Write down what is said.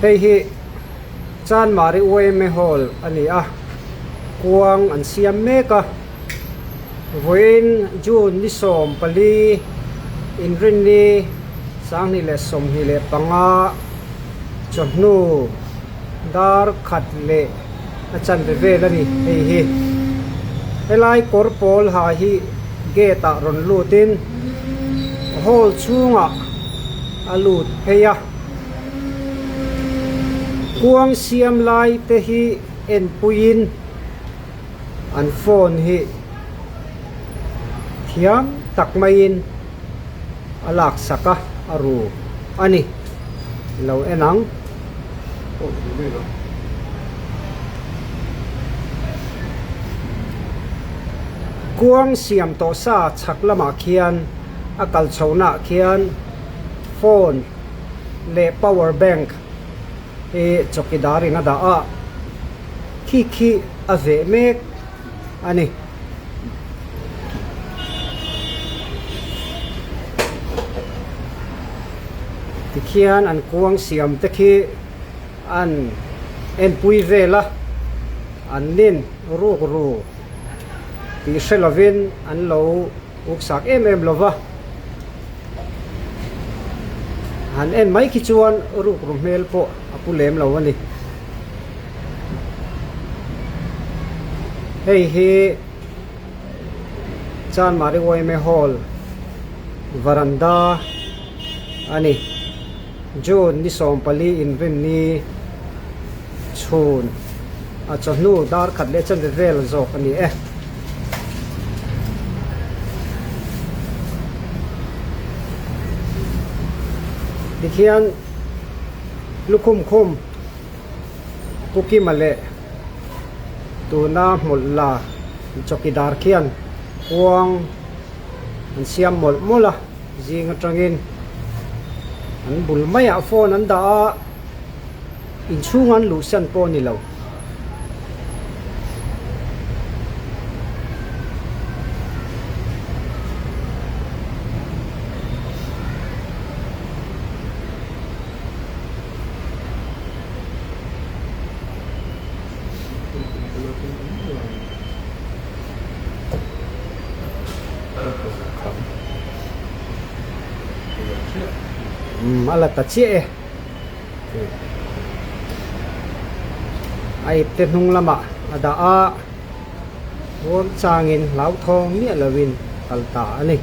Hei hi Chanmari yma Hall a ni a, kuang an siam mek a, vawiin June ni 14 inrinni 2025 chawhnu dar khat leh a chanve vel a ni hei hi. Helai kawr pawl ha hi gate ah rawn lut in hall chhungah a lut phei a. Kuang siam lai te hi enpuiin an phone hi thiam tak maiin a laksak a a ru a ni. Lo en ang. Kuang siam tawh sa chhak lamah khian a kal chhohnaah khian phone leh power bank hi chawkidar in a dah a, khi khi a veh mek a ni. Tikhian an kuang siam te khi an enpui vel a, an nin ruk ru tih hre lovin an lo uksak em em lo va. Han en mai khi chuan ruk ru hmel pawh a pu lem lo a ni. Hei hi Chanmari yma Hall varanda a ni. June ni 14 inrinni chhun a chawhnu dar khat leh chanve vel zawk a ni e. Tikhian lukhum khum Pu Kima leh tuna hmawlh la chawkidar khian kuang an siam mawlh mawlh a, zing atangin an bul maiah phone an dah a, inchhung an luhsan pawh a ni lo. Umm a la ta chiah e a ipte hnung lamah a dah a ruam changin hlauthawng miah lovin kal ta a ni.